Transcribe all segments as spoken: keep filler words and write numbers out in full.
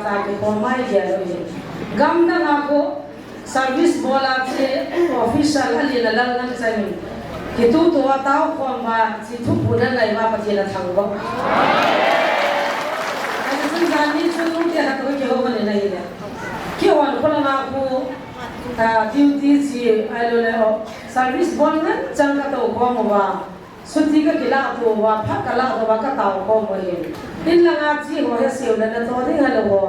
Cha kikhom mai dia lo hi. Gamdang a khu service bol a chi official a lina lal nang chang. Kitutua tao khom a chi thuphon a ngai ma Pathen a thangvah. Ahi chun jani chu tute ha to kihou ni na hi le. Kihon kholang a khu, ah, duty chi ahilou le service bol ngen chang katou khom uva. Chuti kakilah tou va, phat kalah tou va, katao khom u ahi. In langa chi ho he seu le nato ding hilou ho.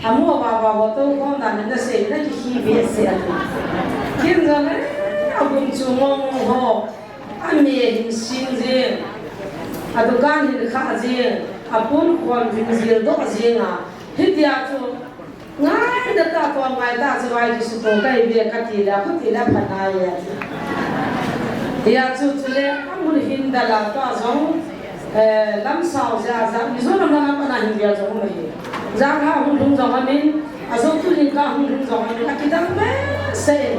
Amu ava va ho tou khom dan in nasei, nakikhi behseh ahi. Kin jong e, agum chu ngong ho. Ame hin sing jing. Adukan hin kha jing. Apon khom hin jil doh jing a. Hitia chu Ngaina tah tua ngai tah chu vai kisuto kahi ve kati le, khuti le phanai e. Hia chu chule, amun hin dala tua jong, eh, lamsao jeh a jang, Mizoram langa pat a hin vel jong um ahi. Jangha hung lhung jong amin, ajo tu hin ka hung lhung jong amin, akidang behseh in.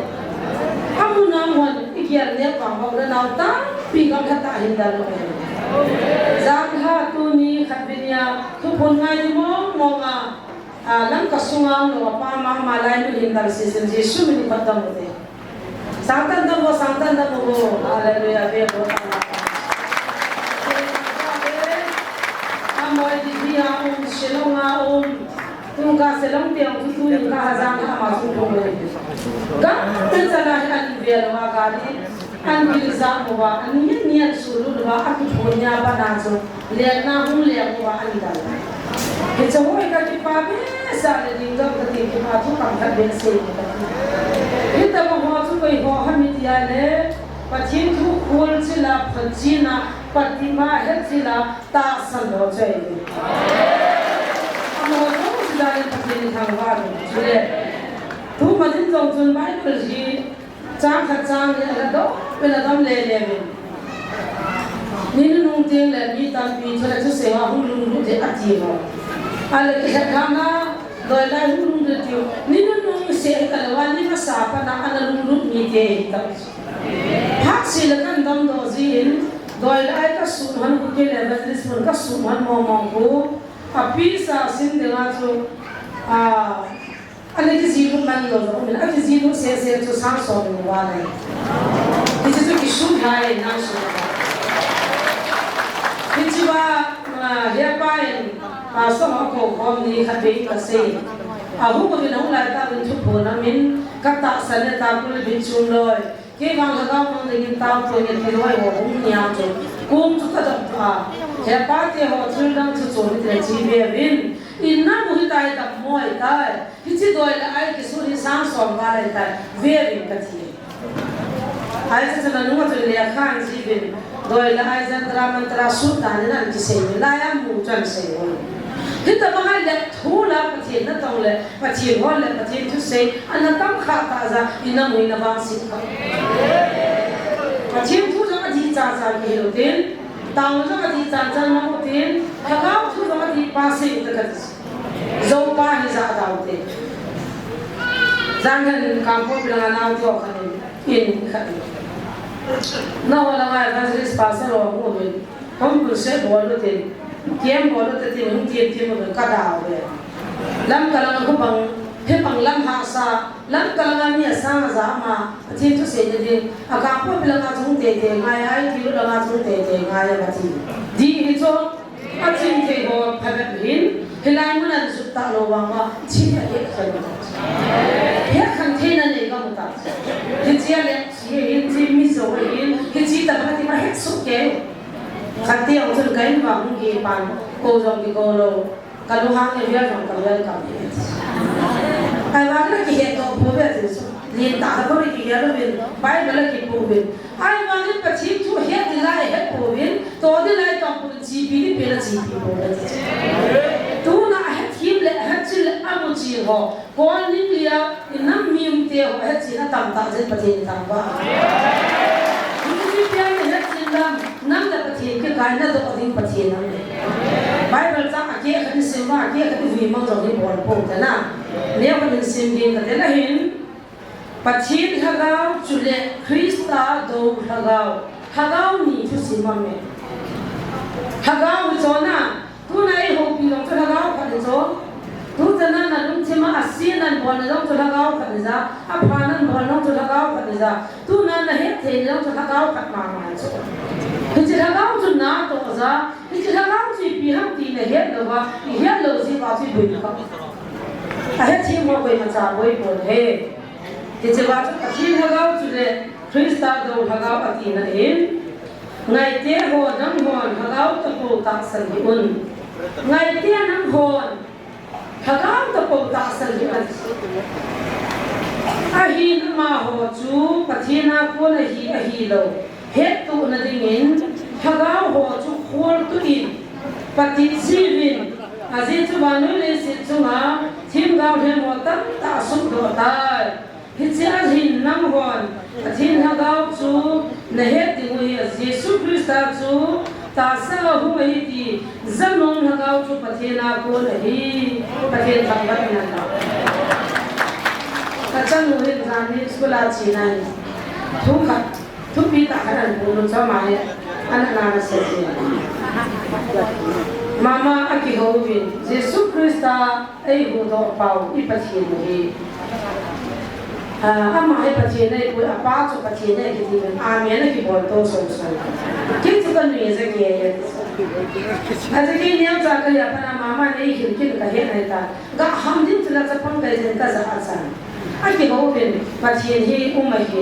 Amun a hon, igel ne pang hou le nao tampi gamlha tah hin dal um ahi. Jangha tuni khatvei nia, thuphon ngai mong mong a, Ah, Lamka sunga umlou apa mama lai nu hin dal seh seh Jesu min in pat dam ute. Sangtan dam vo, sangtan dam vo. Hallelujah, ve vo. Amoi di dia um, Shillong a um. Tungka Shillong tiang tu tu in ka hazang ha ma su tu. Ka, tu sana hi an ve lo ha ka di. An bil jam uva, an nian nian sulut uva, akiphon nia pat a chu, lenna hung leng uva an dal. Hiche ho hi kakipa behseh le ding jong kati, kipa thu kam khat behseh kati. Hitobang ho chu koi ho ham iti a le, Pathen thu khol chil a, phot chil a, patima het chil a, tahsan ho chu ahi. Amaho jouse dan in Pathen in thangvah in. Chule, tuma din jong chun Bible hi, Chang khat chang ni a la dom, pe la dom le le min. Ni nunung teng le mi tampi thu le thusei a hung lunglut te ati ho. A le kihet lhang a, doi lai hung lunglut tiu. Ni nunung seh hi talou a, ni masa pat a ana lunglut mite hi ta. Phatseh le kan damdoh jin, doi lai ka sun hon khu kei le evangelist mun ka sun hon mong mong khu. A pisa sin ding a chu, a, Ana kijih lut man lou jong umin, akijih lut seh seh chu sang som in uva nei. Hiche chu kisut lhai in nang sut. Hichea, ah, hepa in, ah, song a kou khom ni khatvei kasei. Ahung uvin ahung lai tah uvin thuphon amin, katahsan e ta pulpit chung loi. Kei vang lhagao mang dingin tao poi nge ti loi ho hung nia chu. Kong chu ka dam pha. Hepa te ho thil dang chu chom in ti le chi ve uvin. In na mu hitai dam mo hitai. Hiche doi le ai kisut hi sang som val ahitai. Ve uvin kati. Ai chu chu nanung a chu le khan ji uvin. Doi le ai jantra mantra sut dan in an kisei uvin. Lai a mu chu an sei uvin. Hitobang a le thu la Pathen natong le, Pathen hon le, Pathen thusei, ana tam kha ta jeh a, ina mu ina vangset kha. Pathen thu jong adih cha cha kihil u tin, taona jong adih cha cha mang u tin, Lhagao thu jong adih pa sei u ta kati. Jou pa hi ja dau te. Jan hin Kangpokpi langa nao to khat in, in khat in. Nangho langa evangelist pastor ho hung uvin. Hung bul se bol u tin. Kiem bol u tin hung kiem kiem u ka dau ve. Lamka langa khu bang, he bang lam hahsa, Lamka langa mi asang aja ma, Pathen thusei na ding. A Kangpokpi langa chung tei tei ngai, a Iti langa chung tei tei ngai, a Pathen. Dih hi chu, A chingthei ho phabep hin, hilai mun an jut talou vang uva, thil ahet khen u ta. Het khen theina nei kamu ta. Hiche a le, hiche hin, hiche Mizo hin, hiche tabang ti ma het soh kei. Khat te jong chun ka in vang hung kipan, kou jong kikou lou, ka lunghang e, vel jong ka vel kam e. Ahivang le kihet doh pouve ti chu. Lentah khat bou kihet louvin, Bible a kipouvin. Ahivangin Pathen thu het ding lai het pouvin, to ding lai tong pouvin, chepi ding pen a chepi pouvin. Tuna ahethem le ahetchen le amuchen ho, Kol Ninglia, inam mi umte ho, ahetchen atam tah jeh in Pathen in thangvah. Hiche pen ahetchen lam, nang le Pathen kikai nadoh ding Pathen aum e. Bible chang akeh khat in sim uva, akeh khat in vui mang jong in bol pou te na. Neo khat in sim ding kate na hin. Pathen Lhagao chule Christa dou Lhagao. Lhagao ni thusim aum e. Lhagao hi chu na, tuna eihoupi jong chu Lhagao khat hi chu. Tu Lungthima asen nan bolna jong chu lhagao khat ahi ja, apha nan bolna jong chu lhagao khat ahi ja, tuna nahet theina jong chu lhagao khat mama chu. Hiche lhagao chu natoh ja, hiche lhagao chu ipi ham ti nahet louva, ihet lou jeh uva chu iboi kha. Ahethem ho koimacha boi pon ahi. Hiche uva chu Pathen lhagao chule Christa dou lhagao atina ahin. Ngaite ho, nanghon lhagao tapou tahsan hih un. Ngaite nanghon lhagao tapou tahsan hih un. Ahin amaho chu Pathen a kon ahi, ahilou hettohna dingin lhagao ho chu kholtoh in, patit jiuvin, ajeh chu vannoi leiset chunga themgao lhem ho tamtah asuhdoh tai. Hichea hin nanghon Pathen lhagao chu nahet ding u ahi, Jesu Christa chu tahsa a hung ahi ti janom lhagao chu Pathen a kon ahi, Pathen thangvah in ahi. Kachanu hin jan hi school a chena hin thu khat, thupi tah khat ahin polut chu ama hi ana nana se ji. Mama akihouvin, Jesu Christa eihuhdoh pau i Pathen ahi. Ah, ama hi Pathen ahipoi, apa chu Pathen ahi kiti uvin, amen akibol to soso. Kei chu kanui jeng e. Ajeh kei neocha kahi a pat a mama neihil kit kahet ahitai. Gaham ding chula chapang kahi jeh in kaja a chan. Akihouvin, Pathen hi um ahi.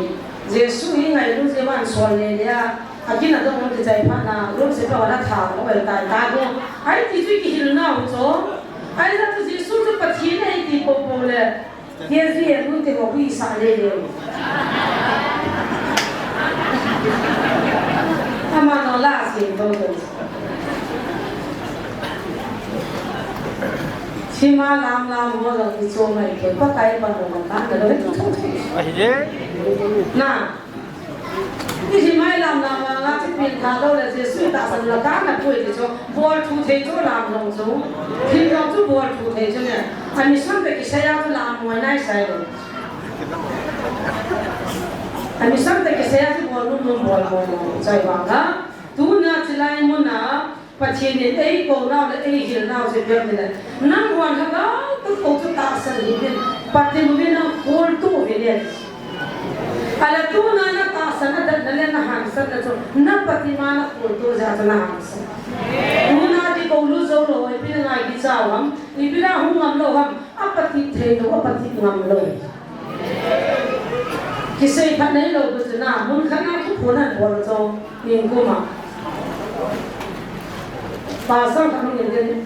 Jesu hi ngailu jeh uva ahin sol lele a, akin adong um kichai phat na, room sepai hon athat lou ahitai, ta go. Ahi ti chu kihil nau chu. Ahijeh chu Jesu chu Pathen ahi ti poupou le. K G L nu te ho hui sa lele. Ama no la sin to to. Sima lam lam ho jong ichom mai poi, Pakai pan jong kana lou. Ahi je. Na. Ihi mai lam lam nga chi pin tha lou le Jesu tahsan la kana pui ti chu, bol thu thei chu lam jong chu. Thil jong chu bol thu thei chu ne. A mission te kisei a chu lam mo nai sai lou. A mission te kisei a chu bol nu nu bol bol bol. Chai vang a. Tuna chilai mun a Pathen in eikou nau le eihil nau chu ipi ham itile, nanghon lhagao tapou chu tahsan hih uvin, patit uvin, kholtoh uvin ati. Ahile tuna natahsan a datna le nahansanna chu, napatit ma nakholtoh jeh a chu nahansan. Tuna kikou lut jou lou, ipi nangai kicha u ham, ipi na hung ngam lou ham, apatit thei lou, apatit ngam lou. Kisei phat neilou bou chu na, mun khat na thuphon ahin bol chu, nikum a. Pastor khat hung in tin,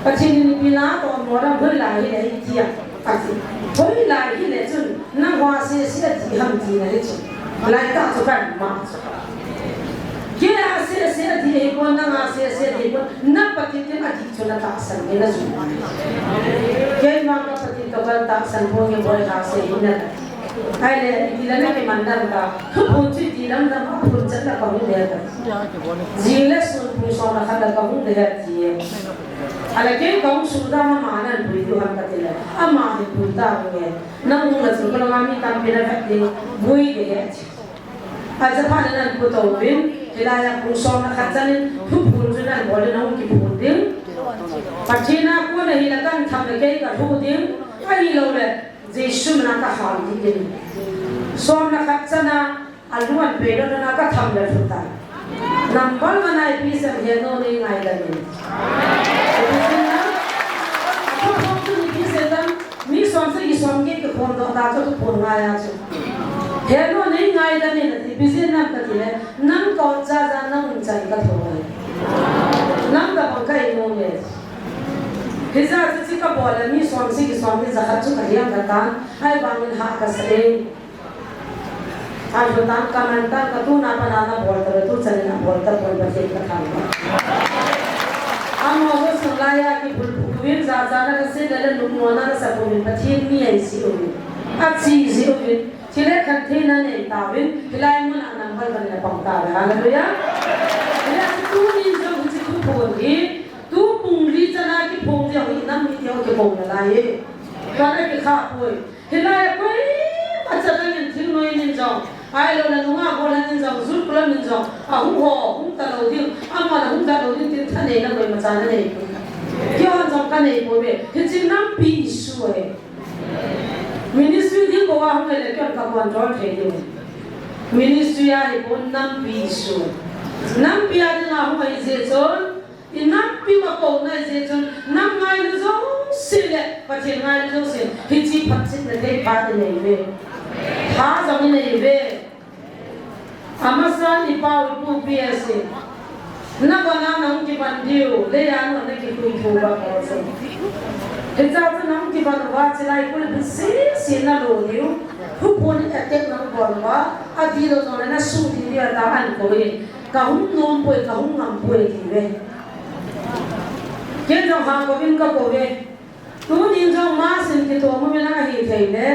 Pathen in ipi na atoh mo dam hoilai hile iti a, ati. Hoilai hile chun, nangho a sese ati ham tina hi chu. Laitah chu kanma chu. Kei a sese ati ahipon, nang a sese ati ahipon, napatit in ati chu natahsan nge najui. Keima kapatit toh katahsan ponge boi, kasei hina. Ahile, itile nakiman dam ta, thuphon chu iti lam dam, aphon chet le kahung le ta. Jing le sun pung som le khat le kahung le ti. Ahile kei kahung suhdam a, ama nahin pui diu ham katile, ama hin pui tauvin nge. Nahung le chun kalanga mi tampi navet ding, pui ding ahi. Ajeh phat in nahin pu tauvin, hilai a pung som le khat chan in, thuphon chu nahin bol in nahung kiphon ding. Pathen a kon ahile kahin tham le kei kalhu ding, ahilouleh, Jesu min a kahal ding. Som le khat chan a, alung ahin pei lou na katham le lhu tai. Number one a ipi sem, henu nei ngaidam in. Ipi sem na? Athuphon chu ipi sem tam? Mi som sagi som get kikhom doh ta chu thuphon ngai a chu. Henu nei ngaidam in ati, ipi jeh ham katile, nang ka ot ja ja nang umchan katho ahi. Nang tabang ka imu nge. Hijeh a chu hiche kabol le mi som sagi som get jakhat chu kalhem katan, ahivangin hah kasa e. Alhu tan, kaman tan, katuna pat a nabol tale, tuchan in abol tapon Pathen kathangvah. Amaho sung lai a kibulphu uvin, jachatna kasei le, nopmona nasah uvin, Pathen mi ahi jeh uvin, achi jeh uvin, thil le khantheina nei tauvin, hilai mun a number one in apang tauve. Hallelujah. Hijeh a chu tunin jong hiche thuphon hi, tu pung li chan a kiphong diu hi, nam mite ho kibang nalai e. Tua le kikha poi. Hilai a koima cha dang in thil noi nin jong, ahilouleh nungah gollhang nin jong, jut gollhang nin jong, ahung ho, hung talou ding, amahon ahung dalou ding tin thaneina koima cha nanei poi. Keihon jong kanei pouve. Hiche nampi Jesu Hung le kyon ka control thei ding. Ministry a hi pon nampi su. Nampi a dinga hung ahi jeh chun, i nampi ma ko na jeh chun, nam ngailu jouse le, Pathen ngailu jouse, hiche phatchomna thei phat i nei uve. Tha jong i nei uve. Amasan i pau i pupi ahi. Na vana nahung kivan diu, leiya nahung kikhui thu ba ko chu. Hiche chu nahung kivan uva, chilai kul bit sese nalo diu. Huphon in attack nahung bol uva, adih lou jongle nasuh ding diu tia ahin kou in. Kahung nom poi, kahung ngam poi ti ve. Ken jong ha kouvin ka kou ve. Tunin jong mask in kitom uvin lang ahithei le,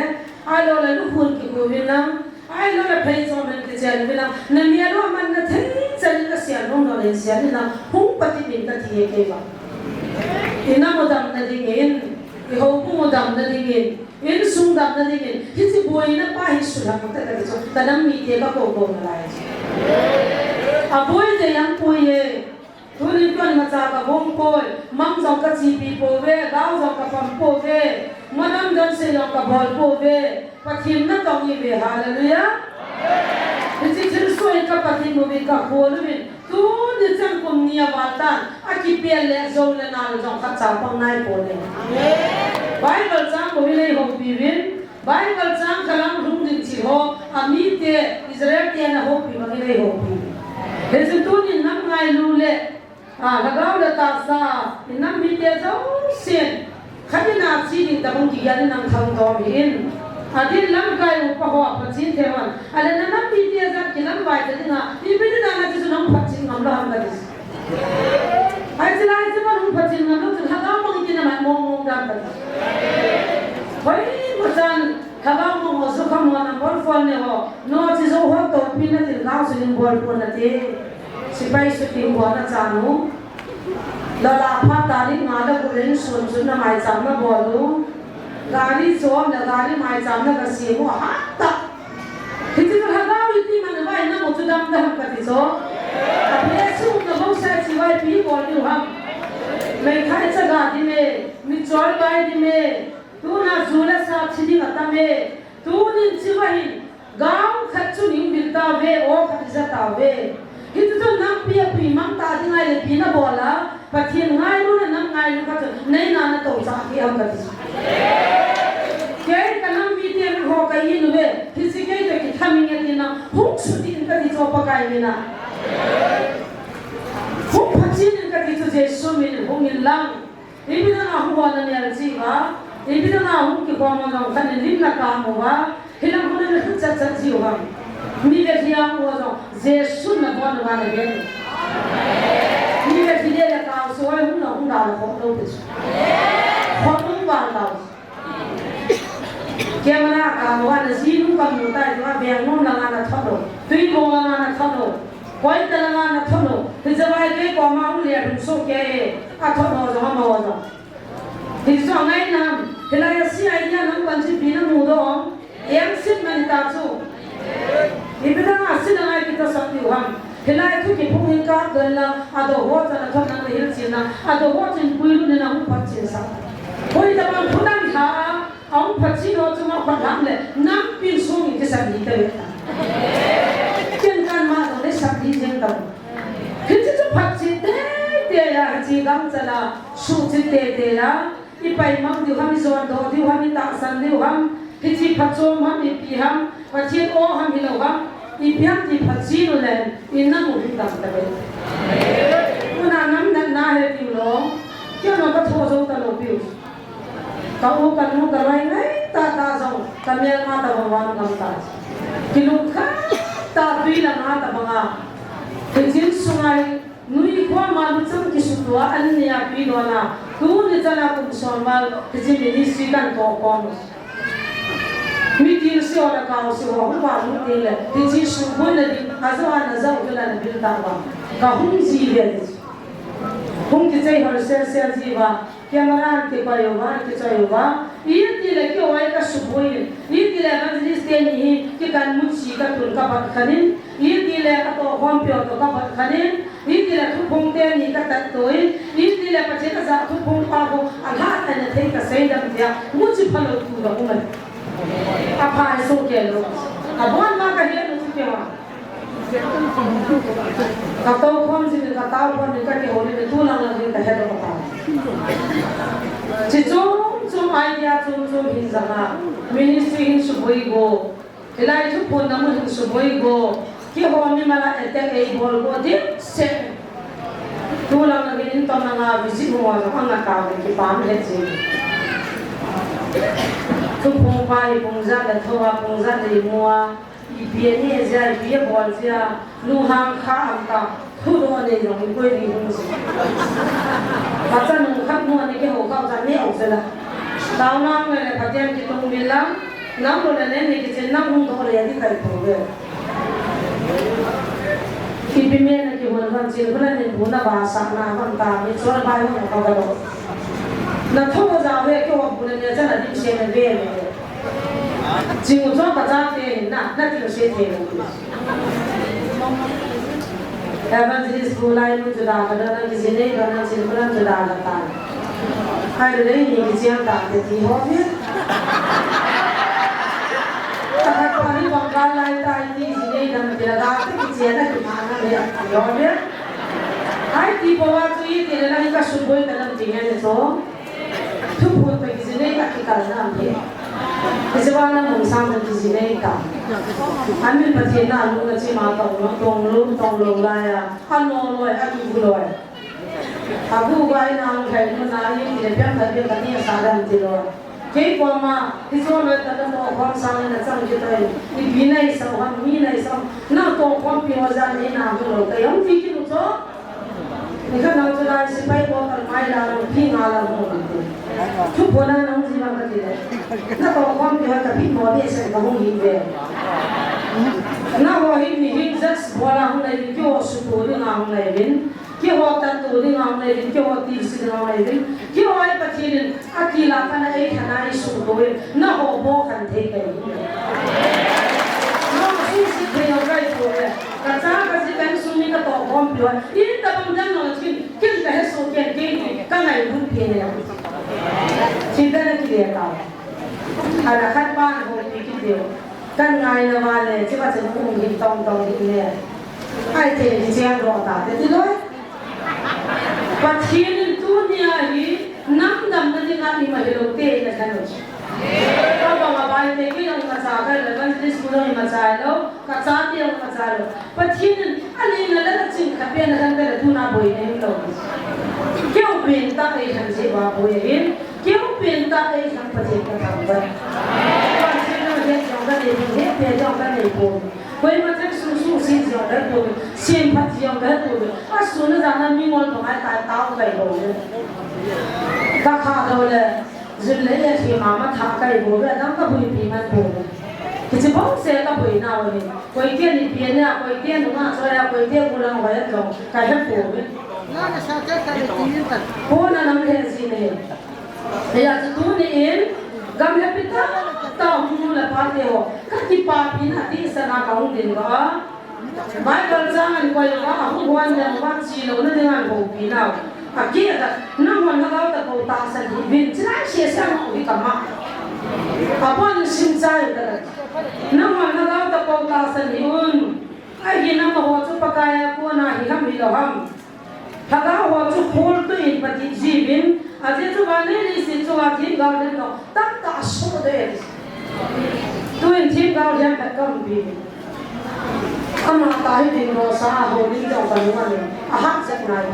ahilou le lukhun kikhu uvin lang, ahilou le pheichom in kichen uvin lang, na mel u amanna thei chan in kasei nom lou le seiyin lang, hung pati in kati e kei vang. I nam u damna dingin, i houbung u damna dingin, insung damna dingin, hiche boina pa hi sulhang u ta kati chu, ka nam mite ka kou kou nalai chu. Aboi dei jeng poi e. Tunin kon imacha ka bol poi, mang jong ka chepi pouve, gao jong ka pam pouve, madam dam sei jong ka bol pouve, Pathen natong ihi uve, hallelujah. Hiche thilsoh hi ka Pathen u ahi, ka khol uvin, tuni chan kum ni aval tan, akipel le jou le nal jong khatcha pang nai poi. Bible chang bou hin eihoupi uvin, Bible chang khat lang hung ding thil ho, amite, Israel te ana houpi bang in eihoupi. Hichun tunin nam ngailu le, a, lhagao le tahsa, i nam mite jousen, khat in a che ding tabang kigel in nang thangtom hih in. Adin lamkai upa ho, Pathen themna, ale na nam mite jat kilamvai ta dinga, ipi dinga na che chu nang phatchen ngam lou ham kati. Ai, chilai chu man hung phatchen ngam lou chun lhagao mang iti na man mong mong dan kati. Hoi, pachan, lhagao mang ho, sukham ho, number four ne ho, no che jou ho, topi na tin gao su ning bol pon nate. Sepai shooting bol na chan u. Lala phat tarik nga le gup le insung chun na maicham na bol u. Gari chom le gari maicham na kasem u, ahat tah. Hiche chu lhagao iti man uva i nam u chu dam dam kati chu. A blessing na bou sa chi vai pi bol diu ham. Meithai chaga ding e, michol bai ding e. Tuna ju le sa thi ding atam e. Tunin chi va hin, gao khat chu ning vil tauve, o khat i ja tauve. Hichu chu nampi a pui mang ta ding ahile ipi na bol a, Pathen ngailutna nam ngailu kha chu, nei na na to cha ki am kati. Kei ka nam mite ho ka hin uve, hiche kei toh kitha inge tina, hung sutin kati chu Pakai mina. Hung phachen in kati chu Jesu min hung in lang. Ipi dinga hung hon na nel chi uva, ipi dinga hung kikhom jong khat in lim na kap uva, hilang hung na thut chat chat ji uva. Mi vetlhi a hung jong, Jesu na bon uva na ven. Mi vetlhi le le kap soi hung na hung da na khom lou pi chu. Khom lou vang lou. Camera kap uva na ji nu kam nu tai uva, beng nom langa na thot lou. Tui bong langa na thot lou. Koi ta langa na thot lou. Hiche vai kei koma hung le hung so kei. A thot ho jong, a mo jong. Hichu angai nam, hilai a C I D a nang panchi pi na mu dong. Em sit mani ta chu. Ipi dinga sit angai kita sak diu ham. Hilai thu kiphong hi kap don la, a do ho chan a thot nang na hilchen na, a do ho chin pui lu ni na hung phatchen sak. Koi ta bang thu dang tha a, a hung phatchen ho chu ma phat lam le, nampin sung in kisat ni ta le ta. Ken kan ma dong le sat ni jeng ta. Hiche chu phatchen tei tei a, hiche gangchal a, suhchet tei tei a, i paimang diu ham, i jondoh diu ham, i tahsan diu ham, hiche phatchom ham, ipi ham, Pathen o ham hilou ham, ipi ham ti phatchen u le, i nam u hi dam ta ve. Tuna nam natna he diu lou, kei jong ka tho jou ta lou piu. Ka u ka nu ka loi ngai tah tah jong, ka melma tabang vangam ta. Kilungkhat tah tui langa tabang a. Hiche insunga hi, nui khoma luchang kisutua, an nia pi lona. Tuni chan a kum som val, hiche ministry kan toh khom. Mi tilse ho le kaose ho, hung va lut teng le, hiche suhboina ding, a jo a na jo jo la na bil ta uva. Ka hung ji ve. Hung kichai hol sel sel ji uva. Camera an kikoi uva, an kichoi uva. Itile kei ka suboi in. Itile evangelist teni hi kikan muchi ka tun ka bat khan in. Itile ka tohkhompi ho toh ka bat khan in. Itile thuphong teni ka tatto in. Itile Pathen a ja thuphong pa ho alhah a na thei ka seidam tia. Muchi phalou tu ka um in. Aphai so kei lou. Abon ma kahe lou chu kei ma. Ka tou khom jin, ka tao khom jin, ka kihou jin, tu lang lang jin ka he lou ka pa. Chi chom chom idea chom chom hin jang a. Ministry hin suboi go. Hilai thuphon na mun hin suboi go. Keiho mi mala attack ei bol go ding se. Tu lang lang hin tom lang a visit mo jong anga ta kipah e chi. Thuphon pa hi pung jat le tho a, pung jat le imu a. Ipi ani jia, ipi abol jia, lunghang kha am ta, thudoh nei jong ikoi ni hung si. Ka cha nung khat nu ani keiho kha cha ni au se la. Tao nang le le Pathen kitung bil lang, nang lo le le ni kichen nang hung doh le di kai pu ve. Ipi me na kihon van chin, bula nin bu na ba sa na van ta, mi chol bai hung ka ga do. Na tho ba ja ve keiho bu le ne cha na dim se me ve me. Ching u chong ka chate hin na, na ti se thei lou. Evangelist bu lai mun chu da ka da na ki jin nei ba na chin ba na chu da da ta. Hai le ni ki chiang ta te ti ho ni. Ta ka pa ni bang ka lai ta ti jin nei da na ti la da te ki chiang na ki ma na le ti ho ni. Hai ti po wa chu i ti le na hi ka suboi ka nam ti ne so. Thuphon pa kijinei a kikal na am he. Kijinei na mong sang na kijinei ta. Amin Pathen na lu na chi ma tong lo, tong lo, tong lo la ya. Ano lo ya, aki bu lo ya. Abu bai na ang khai nu na yi ki le piang ta piang ta ni sa dam ti lo. Kei ko ma, ki so lo ta na mo khom sang na chang ki tai. Ipi nai sa ham, mi nai sa. Na to khom pi ho ja ni na bu lo. Ka yong ti ki lu cho. Ni ka nang chu lai sipai ko kal mai la nang pi nga la hung ti. Thuphon na nang ji bang ka ti le. Na to khom pi ka pi mo de se ka hung hi ve. Na ho hi mi hi just bo la hung lai kyo su to ni nga hung lai vin. Kyo ho ta to ni nga hung lai vin, kyo ho ti si ni nga hung lai vin. Kyo ho ai Pathen in Ati la kana ei thana i su to e, na ho bo khan thei kai. Na ho su si thei ho kai to e. Ka cha ka ji kan su mi ka to bom pi wa. I ta bang dan lo chin, kin ka he so ken ke ni, ka ngai hun pi ne. Chin da na ki le ka. Ala khat ban ho pi ki de. Kan ngai na va le, chi va chen um hi tong tong hi ne. Ai te ni chiang ro ta te ti loi. Pathen in tunia hi nam damna dinga ima hilou te na khan u. Ka bang a bai te kei jong ka cha ka le, evangelist bu jong ima cha lou, ka chate jong ima cha lou. Pathen in ani na la ching kha pe na khan ka le tuna boi nei lou. Keu pen ta ei khan je ba boi hin, keu pen ta ei khan Pathen ka thang ba. Pathen na he jong ka nei, he pe jong ka nei po. Koima thei sung sung sin jong ka he po, sin phat jong ka he po. A sun a jan a mi ngol bang ai tai tao kai lo ne. Ka kha lo le, jun le ye thi ma ma tha kai bo ve dang ka bui pi man bo ve. Kichi bong se ka bui na o ni. Koi te ni pi ne, koi te nu ma choi a, koi te bu lang hoi a jong ka he po ve. Na na sa te ka le ti ta. Ko na nam he si ne. Hia chu tuni in, gam happy ta, ta hung nu le pa te ho. Ka kipapi na ti sa na ka hung din ba. Bible chang an koi ba, a hung huan dan ba, chi lo na ding an ho pi nau. A ki a ta, na hon na gau ta ko ta sa di vin, chi lai sia sia ma u hi ka ma. A pon sim chai ta. Na hon na gau ta ko ta sa di un. A hi na ma ho chu Pakai a ko na hi ham hi lo ham. Lhagao ho chu khol tuin pati jivin, ajeh chu vannoi leiset chunga themgao lhep lou tamtah asoh doh e. Tuin themgao lhep khat kaumpi. Ama tah hi ding rosa a holim jong kalung ane, ahahsat ngai.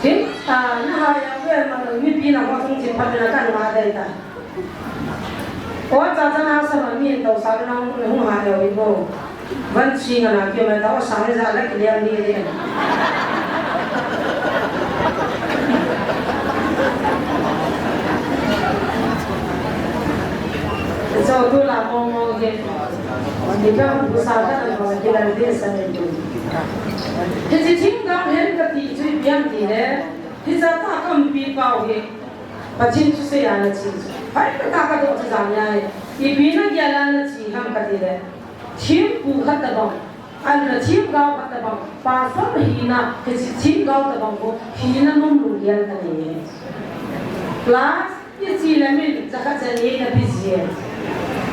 Thim, ah, nahai a ve ma mipi na ho chung thim phat na kan ma dei ta. O cha cha na sa ma mi to sa na hung ha leo i bo. Van chi nga na kio mai ta o sa ni za la ki liam ni de. So tu la mo mo ke. Ni ka bu sa ta na ma ki la de sa ni. Hichi thim ka hen ka ti chu i piang ti le. Hicha ta kaumpi pau hi. Pathen thusei a na chi chu. Hai ka ta ka doh chu jam ya e. Ipi na gel a na chi ham ka ti le. Thempu khat tabang. An na themgao khat tabang. Pastor hina, hichi themgao tabang ko. Hina nom lunggel ka nei e. Plus, i chi le min, jakhat ja ni na busy.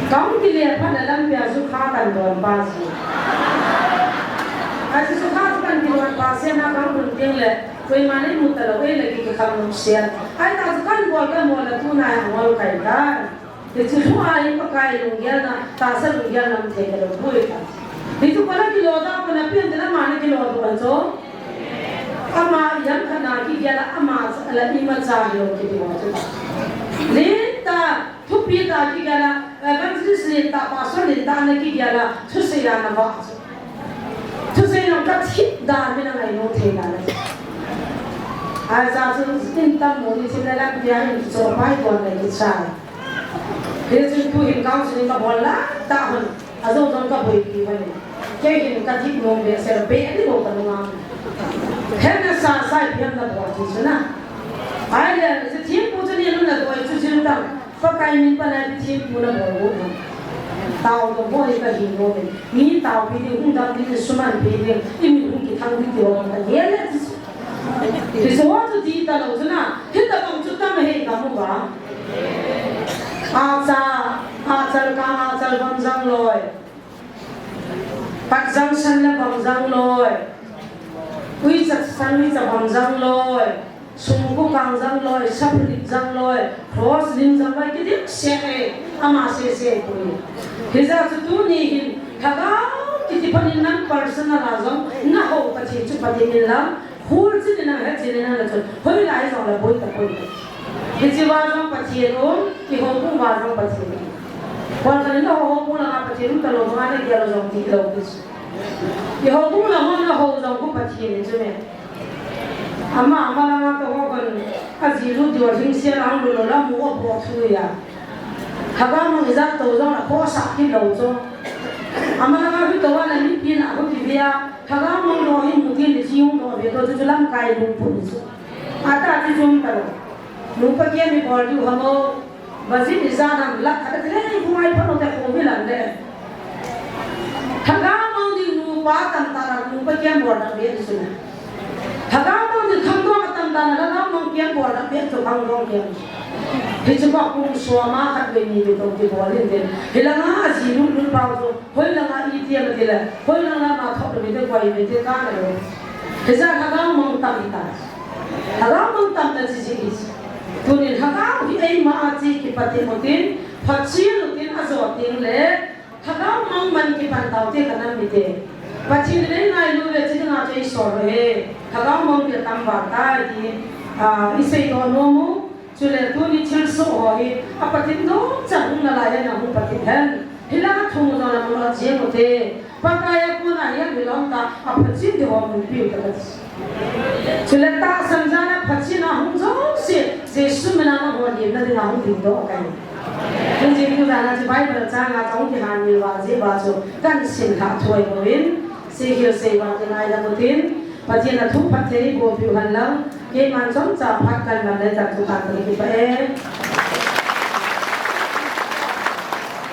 Kahung kile phat le lampi a sukha kan don pa si. Achu sukha chu kan kidon pa si na kahung lhun teng le koima neimu talou e le kikham nom si. Ahi ta chu kan bol kan bol le tunai angol kai ta. Hichu thu a hi Pakai lunggelna, tahsa lunggelna um thei talou poi ta. Hichu kona kilo da kona pian te na ma na kilo da kan chu. Ama yang kana kigel a ama la imacha hilou kiti ho chu. Lin ta Thupi ta kigel a, evangelist lin ta, pastor lin ta na kigel a, thusei a na va. Thusei nong ka thip da mi na ngai nong thei na na. Ahi sa chu in tam mo ni thim na lang pia in cho pai ko na ki chai. Hichu tu hin counseling ka bol la ta hun. Ajo jong ka boipi uve. Kei hin ka thip nom behseh a, be ni bou ka nung a. Hena sa sa ipi ham na bol chu na. Ahile, hiche thempu chu ni nung na doi chu jil tam. Pakai min pan a ipi thempu na bol u ham. Tao to bol hi ka hi nom e. Mi taopi ding, hung dam ding, suman pi ding, i mi hung kithang ding ti ho ka gel e ti chu. Hiche ho chu ti talou chu na. Hitabang chu tam ahi ka mu uva. Acha, achal ka, achal bang jang loi. Pat jang san le bang jang loi. Uicha san uicha bang jang loi. Sungku kang jang loi, saprit jang loi, cross lim jang loi, kiti se e, ama se se pui. Hijeh chu tuni hin, lhagao kiti phat in nang personal a jong, na hou Pathen chu Pathen in lang, hul chin in nang het chin in nang le chun, hoilai jong le boi ta poi. Hiche va jong Pathen um, i houbung va jong Pathen um. Kon kan in na houbung langa Pathen um talou, banga na gel lou jong ti lou kis. I houbung langa na hou jong khu Pathen in chu me. Ama, ama langa ka ho kan, aji lut diu a hing sia lang lu lo la mu a bo thu ya. Lhagao mang ijat to jong la khosa kit lou chu. Ama langa hu to a la ni pi na hu ki bia. Lhagao mang lo hi mu tin ni ji hung lo be to chu chu lamkai lungput chu. Ata chu jum ta lo. Nupa kia mi bol diu ha mo. Bajin ijat ham lakh khat a ti le, i bu ai phat u te kho mi lang le. Lhagao mang ding nupa tamtah a nupa kiam bol dang beh chu na. Lhagao mang ding khangdong tamtah a lhagao mang kiam bol dang beh chu khangdong kiam. Hichu pa kum som a khat ve ni ve tong ti bol in tin. Hilanga aji lut lut pau chu, hoilanga i tiam ti le, hoilanga ma thok ve te koi ve te ka na lo. Hijeh a lhagao mang tam ta. Lhagao mang tamna chi ji hi. Tunin lhagao hi eima a chi kipat in utin, phatchin utin ajo teng le, lhagao mang man kipan tau te ka nam mite. Pathen in eingailu ve chi dinga chu eisol uve. Lhagao mang hi atam val tai ti, a, isei doh nom u. Chule tuni thilsoh ho hi, apat in dong chan hung nalai hen, ahung pat in hen. Hilanga thum jong la mun ot jeng ute. Pakai a kona hiam hilou ta, aphatchin diu ho mun piu ta ka ti. Chule tahsan jan a phatchin a hung jouse, Jesu min a nangho limna dinga hung dingdoh kahi. Tun jing tu jan a chu Bible chang a kahung kihan mi uva jeh uva chu, kahin sim lhah thoi bouvin, sei hil sei vang kingaidam utin, Pathen a thu phatthei eiboh piu hen lang, keiman chomcha phat kahin man le chan chu kahin kipah e.